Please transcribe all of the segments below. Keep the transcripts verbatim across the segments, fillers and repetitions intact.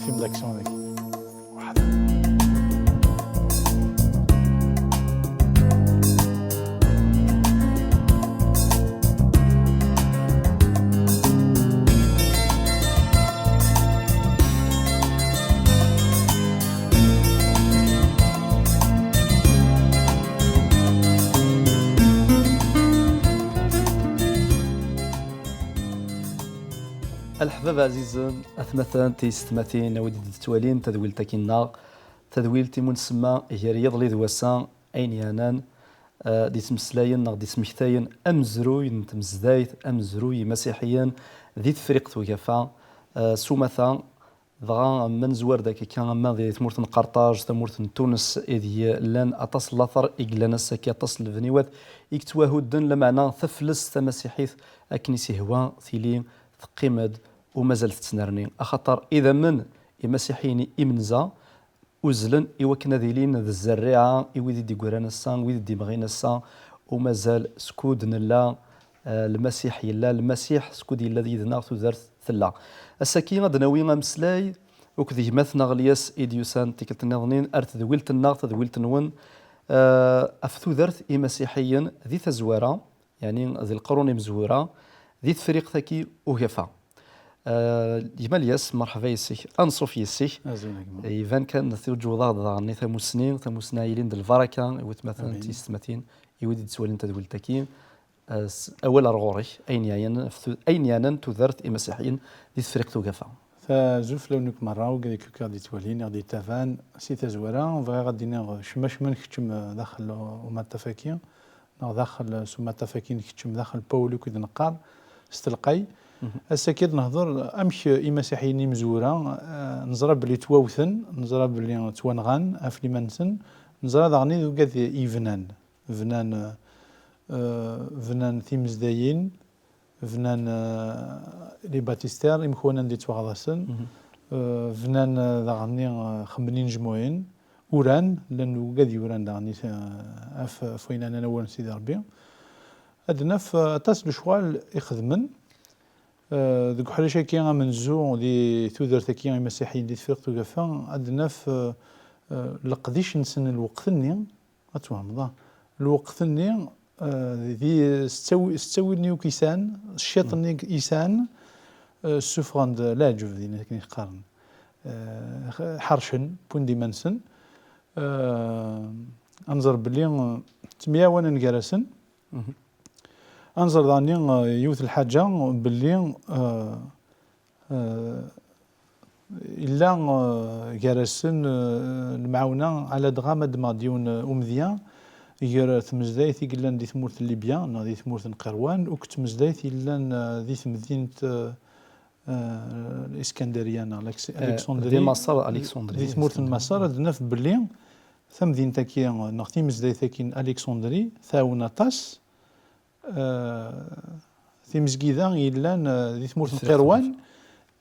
Film d'action avec. A leḥbab ɛzizen, atmaten, tiyessetmatin, a wid i d-yettwalin tadwilt-agi-nneɣ, tadwilt imu nsemma gar yiḍelli d wass-a, ayen yeɛnan, eh, d-yettmeslayen neɣ d-yesmektayen amezruy n tmezdayt, amezruy n imasiḥiyen di Tefriqt Ugafa, eh, s umata, dɣa ma nezwar-d akka, ama di tmurt n Qerṭaj, tamurt n Tunes, ideg llan aṭas n later i yellan ass-agi, aṭas n lebniwat i yettwahudden, lameɛna taflest tamasiḥit akken i s-ihwa tili teqqim-d u mazal tettnerni, axaṭer idammen imasiḥiyen imenza uzzlen i wakken ad ilin d zerriɛa i wid i d-yeggran ass-a, wid i d-yemɣin ass-a, u mazal skud nella, eh, Lmasiḥ yella, Lmasiḥ skud yella yid-neɣ, tudert tella. Ass-agi ad d-nawi ameslay akked gma-tneɣ Lyas i d-yusan tikkelt nniḍen ar tedwilt-nneɣ, tadwilt-nwen, eh, ɣef tudert imasiḥiyen di tazwara, yeɛni di lqerrun imezwura, di Tefriqt-agi Ugafa. Eh, gma Lyas, merḥba yes-k, anṣuf yes-k. Azul a gma. Iban kan tuǧewḍ-aɣ-d daɣen i tamussni, tamussni ara yilin d lbaraka i watmaten d tiyessetmatin, i wid i d-yettwalin tadwilt-agi. Eh, s-, awal ar ɣur-k, ayen yeɛyan ɣef tu-, ayen yeɛnan tudert imasiḥiyen di Tefriqt Ugafa. Azul fell-awen akk merra, wigad akk i ɣ-d-yettwalin, i ɣ-d-yettaban si tazwara. Bɣiɣ ad d-iniɣ cemma cemma nkeččem, eh, daxel umaṭṭaf-agi, neɣ daxel s umaṭṭaf-agi nkeččem daxel Paul akk i d-neqqar s telqay. Ass-agi ad nehḍer amek imasiḥiyen imezwura, eh, neẓra belli ttwawten, neẓra belli ttwanɣan ɣef liman-nsen, neẓra daɣen d wigad yebnan, bnan, eh, bnan timezdayin, bnan, eh, les baptistères, imkunen d yettwaɣḍasen, eh, bnan, eh, daɣen, eh, xemmen inejmuɛin, uran, llan wigad yuran daɣen, eh, ɣef, ɣef wayen ɛnan awal n Sidi Ṛebbi. Ad naf, eh, aṭas n lecɣal i xedmen, eh, deg uḥric-agi amenzu di tudert-agi imasiḥiyen di Tefriqt Ugafa, ad naf, eh, eh, leqdic-nsen lweqt-nni, ad twehmeḍ, ah. Lweqt-nni, eh, di s ttawi-, s ttawil n yukisan, s cciṭ n yukisan, eh, ssufɣen-d leɛǧeb, din akken i qqaren. Eh, ḥercen, wwin-d iman-nsen. Eh, ad nẓer belli, eh, ttemyawanen gar-asen. Ad nẓer daɣen, eh, yiwet n lḥaǧa, belli, eh, eh, yella, eh, gar-asen, eh, lemɛawna, ala dɣa ma ddmeɣ-d yiwen, eh, umedya, gar tmezdayt i yellan di tmurt n Libya, neɣ di tmurt n Qirwan, akked tmezdayt yellan, eh, di temdint, eh, eh, Iskandariya, neɣ Aleks-, eh, Alexandrie, di Maṣer, Alexandrie, di tmurt n Maṣer, ad naf belli tamdint-agi, neɣ timezdayt-agi n Alexandrie, tɛawen aṭas, eh, timezgida yellan, eh, di tmurt n Qirwan,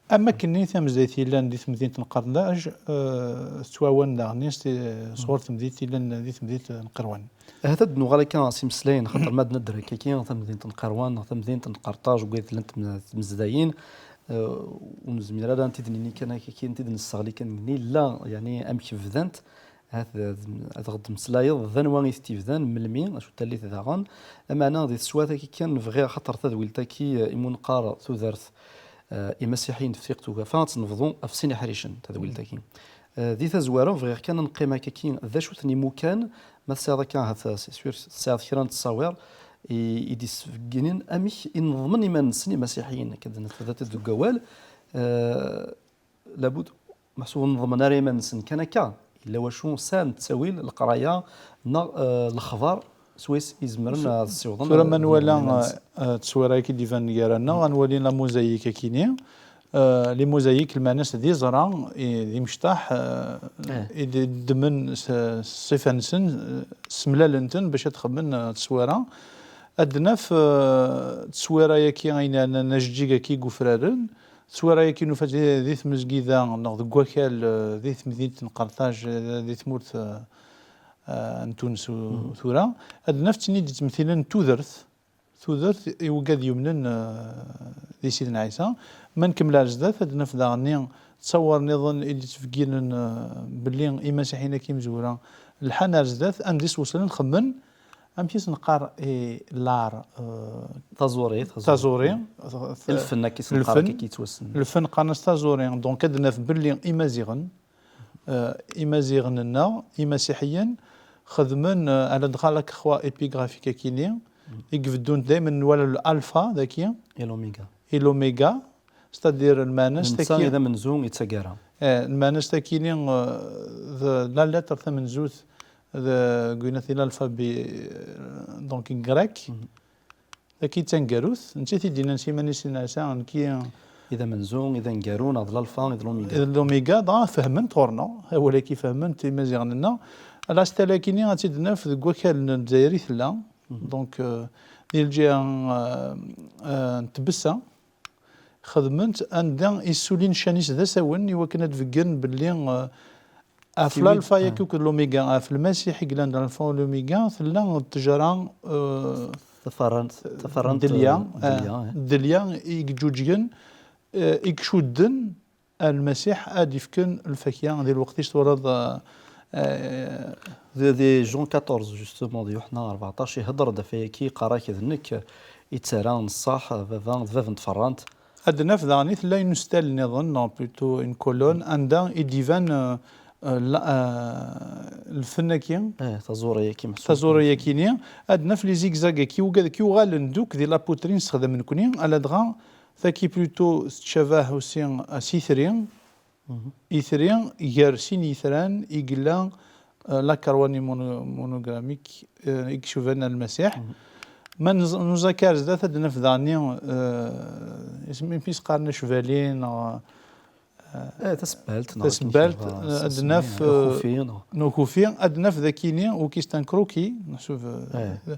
am wakken i tamezdayt yellan di temdint n Qerṭaj, eh, tettwawan daɣen s ti-, sɣur temdint yellan di temdint n Qirwan. Ahat ad d-nuɣal akka s imeslayen, xaṭer ma d-nedder akkaki, tamdint n Qirwan neɣ tamdint n Qerṭaj, wid llan tm-, tmezdayin, eh, ur nezmir ara ad t-id-nini kan akkaki, ad t-id-nesseɣli kan, nella, yeɛni, amek bdant, ahat d, ad ɣ-d-temmeslayeḍ d anwa i t-id-ibdan, melmi, acu tallit daɣen. Lameɛna di teswiɛt-agi kan bɣiɣ, xaṭer tadwilt-agi, eh, imu neqqar tudert, eh, imasiḥiyen di Tefriqt Ugafa, ad tt-nebḍu ɣef sin iḥricen, tadwilt-agi. Eh, di tazwara, bɣiɣ kan ad neqqim akkaki d acu-ten imukan, ma tesɛiḍ akka ahat, eh, c'est sûr, tesɛiḍ kra n ttṣawiṛ i, i d-isbegginen amek i neḍmen iman-nsen imasiḥiyen, akka d-nefda-t deg wawal. Eh, labud, meḥsub ur neḍmen ara iman-nsen kan akka. Yella wacu sɛan ttawil, leqraya, neɣ, eh, lexbar, swayes i zemren ad ssiwḍen. Tura ma nwala, eh, tteswira-agi d-ibanen gar-aneɣ, ad nwali la mosaïque akini. Eh, les mosaïques, lmeɛna-s d iẓra, i, d imecṭaḥ, eh, i d-ddmen s, s ṣṣifa-nsen, eh, semlalen-ten bac ad xedmen, eh, tteswira. Ad naf, eh, tteswira-agi, ayen yeɛnan ajeǧǧig-agi n wufraren, tteswira-agi nufa-tt di, di tmezgida neɣ deg wakal, eh, di temdint n Qerṭaj, eh, di tmurt, eh, eh, n Tunes u-, tura. Ad naf d tin i d-ittmethilen tudert, tudert i wigad yumnen, eh, di Sidna Ɛisa. Ma nkemmel ar zdat, ad naf daɣen ttawar nniḍen i d-yettbegginen, eh, belli imasiḥiyen-agi imezwura lḥan ar zdat, anda i s-weslen xemmen, amek i s-neqqar i l'art, eh, Taẓuri, taẓuri, lfen, akka i s-neqqar, lfen. Akka i yettwassen. Lfen qqaren-as taẓuri. Donc ad naf belli Imaziɣen, eh, Imaziɣen-nneɣ, imasiḥiyen, xedmen, eh, ala dɣa la croix épigraphique akini, i ibeddun daymen nwala l'alpha daki, Et l'oméga. Et l'oméga, c'est-à-dire lmeɛna-s Netta taki, i d amenzu i d taggara. eh, lmeɛna-s takini, eh, d la lettre tamenzut d gwinati l'alphabet, eh, donc grec. Daki d taneggarut, netta i t-id-yennan s yiman-is, Sidna Ɛisa, nekki I d amenzu, i d aneggaru, neɣ d l'alpha, i d l'oméga. D l'oméga, dɣa fehmen-t ɣur-neɣ, awal-agi fehmen-t Imaziɣen-nneɣ. L'astèle-akini ad tt-id-naf deg wakal n Lezzayer i tella, donc, euh, di lǧiha, euh, euh, n tbessa, xedmen-tt anda i ssulin ccan-is d asawen i wakken ad d-beggen belli, euh, ɣef Tiwid- l'alpha-yaki akked l'oméga, ɣef Lmasiḥ i yellan d l'alpha u l'oméga, tella ttejra, euh, Tafarrant, tafarrant, ddelya, eh, ddelya, eh, eh. ddelya i iǧǧuǧgen, eh, i icudden ar Lmasiḥ ad d-ifken lfakya di lweqt-is twalaḍ, eh, eh, Di, di Jean quatorze, justement, di Yuḥna rbeɛṭac, ihedder-d ɣef wayagi, yeqqar-ak d nekk i d tara n ṣṣeḥ, baba, d bab n tferrant. Ad naf daɣen i tella une stèle nniḍen, neɣ plutôt une colonne, anda i d-iban, euh, euh, la- euh, lfen-agi, Eh, taẓuri-agi meḥsub. Taẓuri-yakini, ad naf les zigzags-agi, wigad-agi uɣalen duk di la poterie nessexdam nekni, ala dɣa taki plutôt tettcabah aussi s itri, itri gar sin yitran i yella, euh, la croix mono- monogrammique, euh, i icuban ar Lmasiḥ. Ma nez- nuẓak ar zdat ad naf daɣen, euh, isem-, isem-is qqaren acbali neɣ, Eh, tasebbalt, neɣ tasebbalt, akken i eh, ad s-nsemmi, naf, eh, eh, uxufi, neɣ n ukufi, ad naf dakini, wiki c'est un croquis, meḥsub, eh, Eh.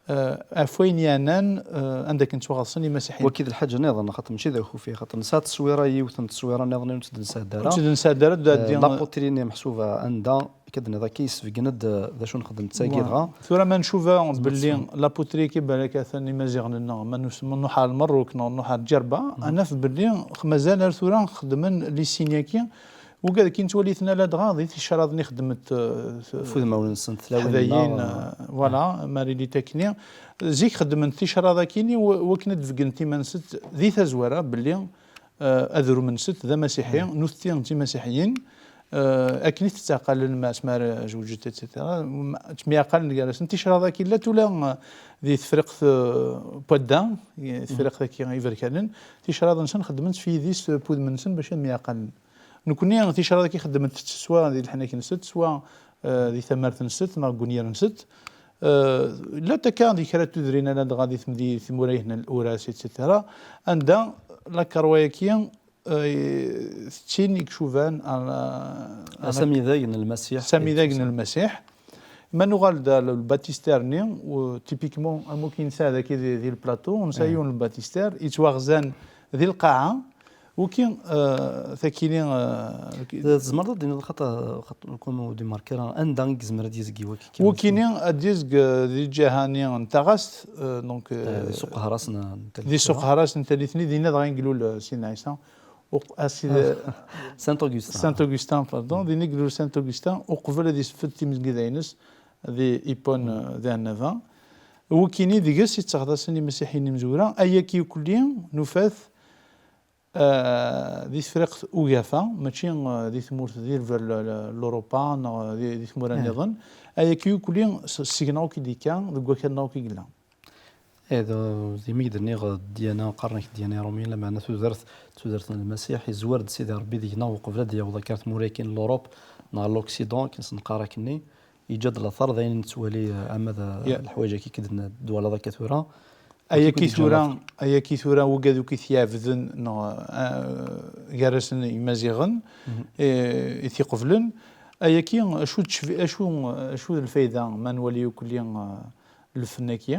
eh, ɣef wayen yeɛnan, eh, anda akken ttwaɣeḍsen imasiḥiyen. Waki d lḥaǧa nniḍen, xaṭer mačči d akufi, xaṭer nesɛa tteswira, yiwet n tteswira nniḍen ur tt-id-nesɛedda ara. Ur tt-id-nesɛedda ara, ad d-ɛeddi. Eh, la poterie-nni meḥsuba anda, akka d-nniḍ, akka yesbeggen-d d acu nexdem d tagi dɣa. Tura ma ncuba belli la poterie-agi balak atan imaziɣen-nneɣ, ma nus- ma nruḥ ar Lmerruk neɣ nruḥ ar Ǧerba, ad naf belli mazal ar tura xeddmen les signes-agi. Wigad-agi nettwali-ten ala dɣa di ticraḍ-nni xeddment, eh, Ɣef udmawen-nsent, tlawin, teḥdayin, neɣ, eh, voilà, Marie Lutakni. Zik xeddment ticraḍ-akini w- wakken ad d-beggent iman-nsent di tazwara belli, eh, adrum-nsent d amasiḥi, nutenti d timasiḥiyin, eh, akken i tettɛeqalen ma asmi ara zewǧent, et cetera. Ma- ttemyaɛqalen gar-asen. Ticraḍ-agi llant ula, eh, di Tefriqt, eh, Poidda, eh, Tefriqt-agi Iberkanen, ticraḍ-nsen xeddment f yidis, eh, n wudem-nsen bac ad myaɛqalen. Nekni ticraḍ-agi xeddment swa di leḥnak-nsent, swa, eh, di tamart-nsent neɣ deg wenyir-nsent. Eh, llant akka di kra n tudrin, ala dɣa di temdi- timura-ihin n Uras, et cetera, anda la croix-agi, eh, tettin i icuban ar, ar s amidag n Lmasiḥ. s amidag n Lmasiḥ. Ma nuɣal-d ar lbatister-nni, u- typiquement am wakken nesɛa daki di, di le plateau, nesɛa yiwen lbatister yettwaɣzan di lqaɛa, waki, eh, takini, eh, Tzemreḍ ad d-tiniḍ, xaṭer, xaṭer, comme ur d-imerki ara, anda i yezmer ad yezgi waki? Wakini ad d-yezg, eh, di lǧiha-nni n taɣast, eh, donc, eh, Eh, di Suq Hras n, n di Suq Hras n Talitni, dinna dɣa i ilul, eh, Sidna Ɛisa. Uq- ah, Sid- Saint Augustin. Saint Augustin, pardon, dinna i ilul Saint Augustin, uqbel ad isfed timezgida-ines di Hippone, eh, di Ɛennaba. Wakini deg-s i ttaɣḍasen imasiḥiyen imezwura, ayaki ukelli nufa-t, eh, di Tefriqt Ugafa, mačči, eh, di tmurt di lver l- l- l'Europa neɣ di, di tmura nniḍen. Ayaki ukelli s- seg-neɣ akk i d-ikka, deg wakal-nneɣ akk i yella. Eh, d, d imi i d-nniɣ, eh, ddyana, qqaren-ak ddyana iṛumiyen, lameɛna tudert, d tudert n Lmasiḥ, izwar-d Sidi Ṛebbi deg-neɣ uqbel ad d-yaweḍ akka ar tmura-agi n l'Europe neɣ l'Occident, akken s-neqqar akkenni, yeǧǧa-d later d ayen nettwali, eh, ama d, eh, Ya. leḥwayeǧ-agi i d-twalaḍ akka tura. Ayaki tura, ayaki tura, wigad akk i t-iɛebden, neɣ, eh, gar-asen Imaziɣen, eh, i t-iqeblen. Ayaki, acu d tecbi-, acu, acu d lfayda ma nwali akk-, eh, lfen-agi,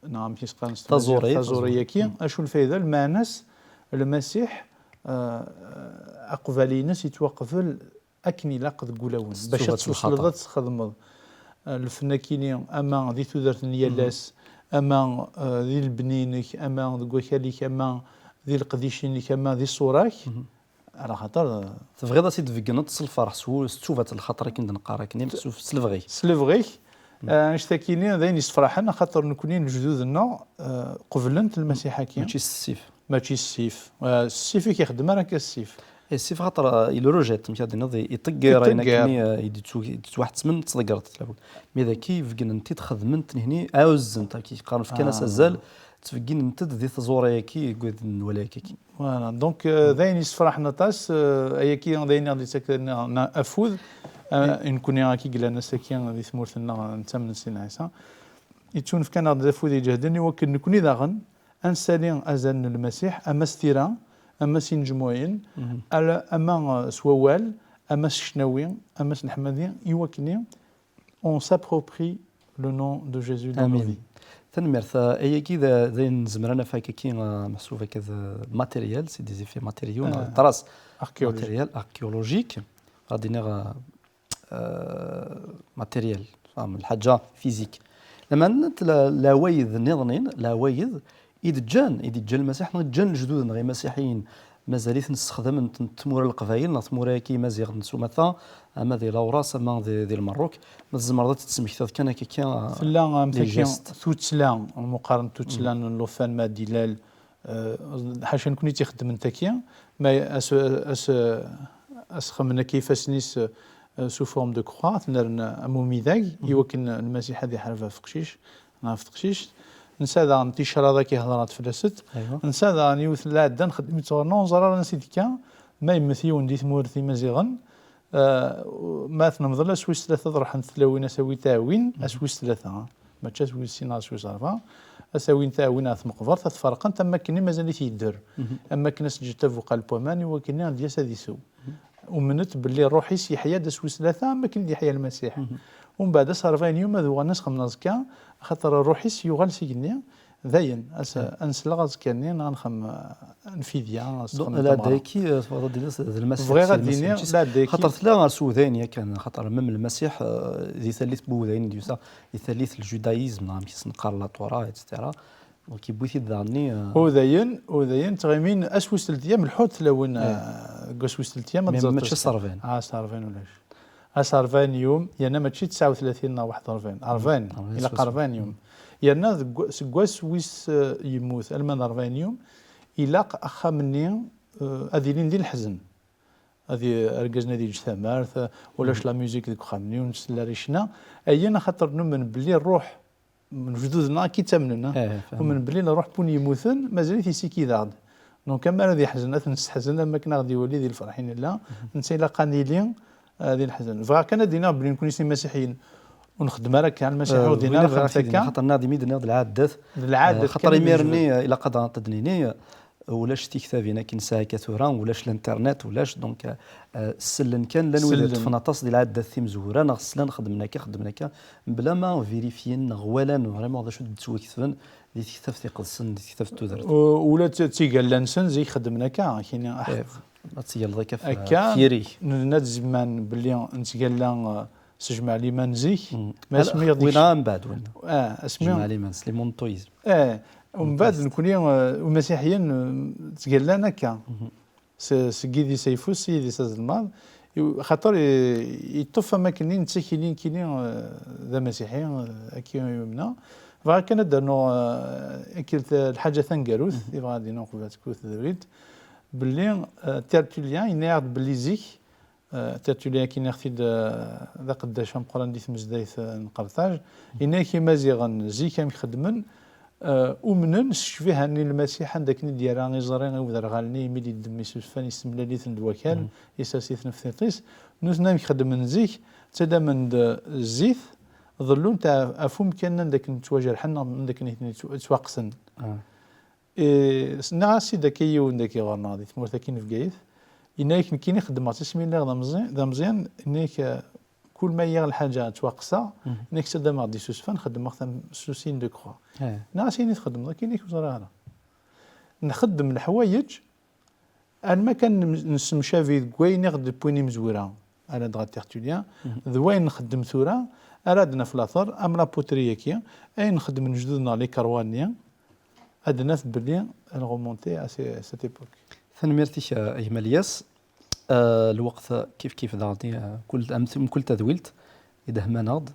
neɣ amek i s-qqaren s tmaziɣt, Taẓuri, taẓuri-agi, acu lfayda? Lmeɛna-s, Lmasiḥ, eh, aqbal-ines yettwaqbel akken ilaq deg wulawen, bac ad tsubat n twesleḍ lxaṭer. Ad txedmeḍ, eh, lfen-akini, ama di tudert n yal ass, ama, eh, di lebni-inek, ama deg wakal-ik, ama di leqdic-inek, ama di ṣṣura-k, mhm, ala xaṭer, eh, tebɣiḍ ad t-id-tbeggneḍ s lferḥ, s wu-, s ttubat n lxaṭer akken d-neqqar akken, s, s lebɣi-k. S lebɣi-k, mm, eh, annect-akini d ayen yessefraḥen, axaṭer nekni lejdud-nneɣ, eh, qeblen-t Lmasiḥ-agi. Mačči s ssif. Mačči s ssif. Eh, s ssif i k-ixeddem ara akka ssif. Eh, ssif xaṭer, eh, il rejette, amek ad d-tiniḍ, i-, iṭegger ayen akken, eh, i d-yettw-, i d-yettwaḥettmen, ttḍeggreḍ-t tlawin. Mi d akka, beggnen-t-id, xedmen-t nihni, ɛuzzent, akka qqaren, fkan-as azal, ttbegginen-t-id di tẓuri-agi, deg wid n wala-agi. Voilà, donc, euh, d ayen yessefraḥen aṭas, euh, ayagi d ayen i ɣ-d-yettak afud, euh, i nekkni akka i yellan ass-agi di tmurt-nneɣ, nettamen s Sidna Ɛisa. Yettunefk-aneɣ-d afud iǧehden i wakken nekkni daɣen ad nessali azal n Lmasiḥ, ama s tira, ama s inejmuɛin, mhm, ala, ama, euh, s wawal, ama s ccnawi, ama s leḥmadi, i wakken on s'approprie le nom de Jésus dans nos vies. Tanemmirt. Ah, ayagi d, d ayen nezmer ad naf akka, ah, meḥsub akka d matériel, c'est des effets matériaux, neɣ d traces matérielles, archéologiques. Ɣad iniɣ, ah, ah, matériel, faham, lḥaǧa physique. Lameɛna la-, lɛwayed nniḍen, lɛwayed i d-ǧǧan, i d-ǧǧan Lmasiḥ, neɣ ǧǧan lejdud-nneɣ imasiḥiyen, mazal-iten ssexdamen-ten tmura n Leqbayel, neɣ tmura-agi imaziɣen s umata, ama di Lawras, ama di, di Lmerruk. Ma tzemreḍ ad tt-tesmektiḍ kan akka, akka, tella, am les tagi, gestes. Tuttla, meqqaren tuttla n llufan, ma d-ilal, eh, ḥaca nekni i tt-ixeddmen tagi, ma as, as, asexdem-nni akka ifassen-is, eh, sous forme de croix, tennerna am umidag, i wakken Lmasiḥ ad iḥareb ɣef uqcic, ɣef teqcict. Nsa daɣen ticraḍ akka i hedreɣ fell-asent. Aywa. Nsa daɣen yiwet n lɛadda nxeddem-itt ɣur-neɣ, ur neẓri ara ansi d-tekka, ma yemmet yiwen di tmurt Imaziɣen, eh, ma tnemḍel ass wis tlata ad ruḥent tlawin asawi taɛwin, ass wis tlata, ha. Mačči ass wis sin neɣ ass wis rebɛa, asawi taɛwin ɣer tmeqbert, ad t-ferqent am wakken mazal-it yedder. Mhm. Am wakken as-ǧǧet abuqal n waman, i wakken ad d-yas ad isew. Umnen-t belli ṛṛuḥ-is yeḥya-d ass wis tlata, am wakken i d-yeḥya Lmasiḥ. Mhm. Umbeɛd ass ṛebɛin yum ad uɣalen ad s-xedmen aẓekka, axaṭer ṛṛuḥ-is yuɣal s igenni, dayen, as-, ad nsleɣ aẓekka-nni, neɣ ad nxem, eh, nfidya, ad s-xedmen tamɣra. Lɛadda-agi, eh, tebɣiḍ ad d-tiniḍ d Lmasiḥ, bɣiɣ ad d-iniɣ, lɛadda-agi xaṭer tella ɣer s udayen yakan, xaṭer même Lmasiḥ, eh, di tallit n wudayen i d-yusa, di tallit n ljudaïsme, neɣ amek i s-neqqar la Torah, et cetera. Donc, yewwi-t-id daɣen-nni, euh, udayen, udayen ttɣimin ass wis telt ayyam, lḥut tlawin, eh, deg wass wis telt ayyam, ad mais tẓer mačči tazeqqa. Ass ṛebɛin. Ah, ass ṛebɛin ulac. Ass ṛebɛin yum, yerna mačči tesɛa u tlatin neɣ waḥed u ṛebɛin. Ṛebɛin, ṛebɛin, ilaq swaswa. Ṛebɛin yum. Yerna deg wa-, seg wass wis, eh, yemmut, alma d ṛebɛin yum, ilaq axxam-nni, eh, ad ilin di leḥzen. Ad i-, argaz-nni ad yeǧǧ tamart, eh, ulac la musique deg uxxam-nni, ur nsell ara i ccna. Ayen axaṭer numen belli ṛṛuḥ n lejdud-nneɣ akka i ttamnen, ah. Eh, fehmeɣ. Umen belli ṛṛuḥ n win yemmuten, mazal-it yessikid-aɣ-d. Donc, amar ad yeḥzen, ad t-nesseḥzen, am wakken ad ɣ-d-iwali di lferḥ i nella, netta ilaq ad nili, eh, di leḥzen. Bɣiɣ kan ad d-iniɣ belli nekkni s imasiḥiyen, ur nxeddem ara akka, Lmasiḥ, eh, ur d-yenna ara xeddmet akka. Xaṭer nniɣ-d imi d-nniɣ d lɛaddat. D lɛaddat, eh, xaṭer kan imir-nni, eh, ilaq ad aɣ-d-nini, eh, ulac tiktabin akken sɛiɣ akka tura, ulac l'internet, ulac, donc, eh, eh, sellen kan, llan wid sellen. Yeṭṭfen aṭas di lɛaddat timezwura, neɣ slan xedmen akka, xedmen akka, mebla ma vérifien neɣ walan vraiment d acu d-ttwaketben di tektabt iqedsen, di tektabt n tudert. U-, ula d t-, d tigalla-nsen zik xeddmen akka, kini, ah. Eh, ad teggalleḍ akka f-, akka, f yiri-k. Nenna-d ziman belli nettgalla, eh, s jmaɛ liman zik. Mm. Ma asmi i ɣ-d-, win mbeɛd, win. Ah, asmi jmaɛ liman, s les monothéismes. Eh, umbeɛd nekkni, eh, imasiḥiyen, eh, ttgallan akka. Mhm. S-, seg yidis ayeffus, s yidis azelmaḍ, i-, xaṭer i-, yeṭṭef am akken i netta kini, kini, eh, d amasiḥi, eh, akka i yumneɣ. Bɣiɣ kan ad d-rnuɣ, eh, akked t-, lḥaǧa taneggarut, mhm, i bɣiɣ ad d-iniɣ uqbel ad tekfu tedwilt, belli, eh, Tertullien yenna-yaɣ-d belli zik, eh, Tertullien akken i ɣ-t-id, eh, d aqeddac ameqqran di tmezdayt, eh, n Qerṭaj, yenna-ak Imaziɣen zik amek xeddmen, eh, umnen s ccbiha-nni n Lmasiḥ, anda akken i d-yerra iẓri i uderɣal-nni imi d-iddem isusfan, yessemlal-iten d wakal, mhm, isers-iten ɣef tiṭ-is. Nutni amek xeddmen zik, ttaddamen-d zzit, ḍellun-t ɣef, ɣef umkan anda akken ttwajerḥen, neɣ anda akken i ten-, ttwa-, ttwaqqsen. Ah. Eh, s-, nniɣ-as-id akka i yiwen dagi ɣur-neɣ di tmurt-agi n Bgayet, yenna-yak, nekkini xeddmeɣ-tt asmi lliɣ d amẓi-, d ameẓyan, yenna-yak, eh, kul ma yiɣ lḥaǧa ttwaqqseɣ, mhm, yenna-yak, ttaddameɣ-d isusfan, xeddmeɣ-t am souci de croix. Eh. Nniɣ-as, ayen i txeddmeḍ akka, yenna-yak, ur ẓriɣ ara. Nxeddem leḥwayeǧ, alma kan nem-, nessemcabi deg wayen i ɣ-d-wwin imezwura, ala dɣa Tertullien, mhm, d wayen nxeddem tura, Ara d-naf later, am la poterie-agi, ayen xeddmen lejdud-nneɣ, les carreaux-nni, ad d-naf belli elle remontait à ce- cette époque. Tanemmirt-ik, a gma Lyas. Ah, lweqt kif kif daɣen, ah, kul, am, mkul tadwilt i d-hman-aɣ-d.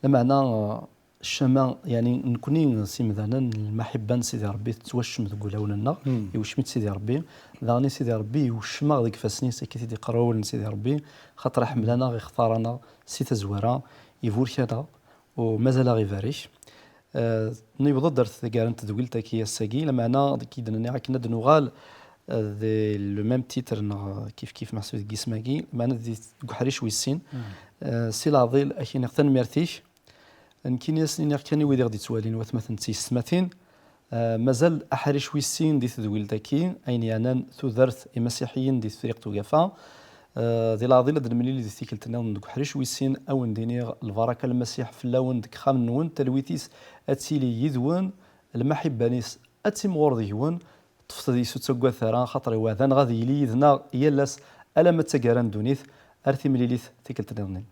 Lameɛna, ah, ccama, yeɛni, nekni s imdanen, lmaḥibba n Sidi Ṛebbi tettwacem deg wulawen-nneɣ, iwcem-itt Sidi Ṛebbi. Daɣen i Sidi Ṛebbi iwcem-aɣ deg ifassen-is, akka i t-id-iqqar wawal n Sidi Ṛebbi, xaṭer iḥemmel-aneɣ, ixtar-aneɣ si tazwara, iburek-aneɣ, u mazal-aɣ ibarek. Eh, newweḍ-d ar taggara n tedwilt-agi ass-agi, lameɛna deg i d-nniɣ akken ad d-nuɣal, eh, di le même titre neɣ kif kif meḥsub deg yisem-agi, lameɛna di, deg uḥric wis sin. Eh, si leɛḍil, ad k-iniɣ tanemmirt-ik. Nekkini ad sen-iniɣ kan i wid i ɣ-d-ittwalin, watmaten d tiyessetmatin, eh, mazal aḥric wis sin di tedwilt-agi, ayen yeɛnan tudert imasiḥiyen di Tefriqt Ugafa. Eh, di leɛḍil ad d-nemlili di tikkelt nniḍen deg uḥric wis sin, ad wen-d-iniɣ lbaraka n Lmasiḥ fell-awen deg ixxamen-nwen, talwit-is ad tili yid-wen, lmaḥibba-nis ad timɣur deg-wen, ṭṭfet deg-s ur ttaggadet ara, axaṭer iweɛd-aneɣ ad yili yid-neɣ yal ass, alamma d taggara n ddunit, ar timlilit tikkelt nniḍen.